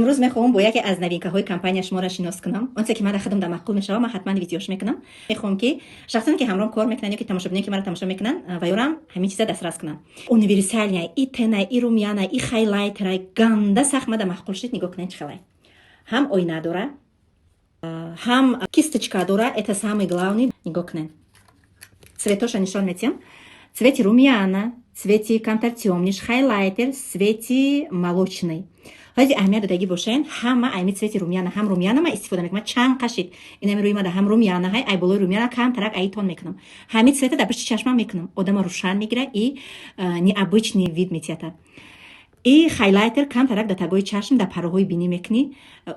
Имрӯз мехоҳам бо яке аз новинкаҳои компания шуморо шинос кунам. Он чизе ки мара худам дар маъқул мешавад, ман ҳатман видеош мекунам. Мехоҳам, ки шахсоне, ки ҳамроҳ кор мекунанд ё ки тамошобине, ки маро тамошо мекунанд, ва ёрам ҳамин чиза дастрас кунанд. Универсальная и тена, и румяна, и хайлайтера ганда сахт мада маъқул шуд. Нигоҳ кунед, чӣ хелай. Ҳам оина дора, ҳам кисточка дора, это самый главный. Нигоҳ кунед. Цветоша нишон метиҳам. Цвети румяна, цвети камтар тёмныйш, хайлайтер, цвети молочный. Ҳози аҳамият додагӣ бошен, ҳама айми цвети румяна, ҳам румяна ма истифода мекунам. Чанд қашид инами рӯи мада ҳам румяна ҳай, ай болои румяна камтарак ай тон мекунам. Ҳами цвета дар пишти чашмам мекунам. Одама рӯшан мегира и необычный вид метиҳад. И хайлайтер камтарак дар тагои чашм, дар пароҳои бинӣ мекунӣ,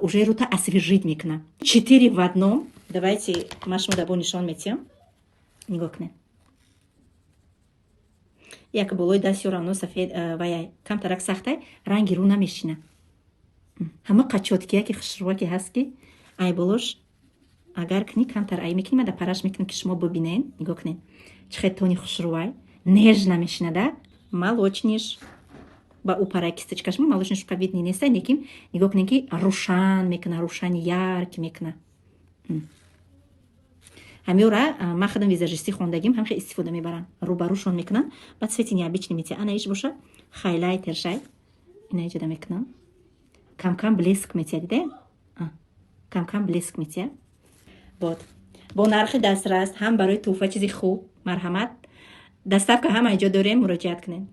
уже рута освежить мекуна. Четыре в одном. Давайте ма шумо дар бо нишон метиҳам. Нигоҳ кунед. Як болои даст ё равно сафед вая камтарак сахтай, ранги рӯ намешина. Ҳама қачоткия ки хушрӯа ки ҳаст, ки ай болош агар кунӣ, камтар ай мекунӣ, ма дар параш мекунам, ки шумо бибинен. Нигоҳ кунед, чӣ хел тони хушрӯай, нежно мешина да. Молочныйш ба ӯ пара кисточкаш молочныйш қа видный неста, лекин нигоҳ кунед, ки рӯшан мекуна, рӯшани яркий мекуна. Ҳамёра ман худам визажистӣ хондагим, ҳам хел истифода мебарам, рӯбарӯшон мекунам, баъд цвети необычный метия. Ана иш боша хайлайтер шай, ина иҷода мекунам, камкам блеск метия, диде, камкам блеск метия. Вот, бо нархи дастрас, ҳам барои тӯҳфа чизи хуб. Марҳамат, доставка ҳама ҷо дорем, муроҷиат кунед.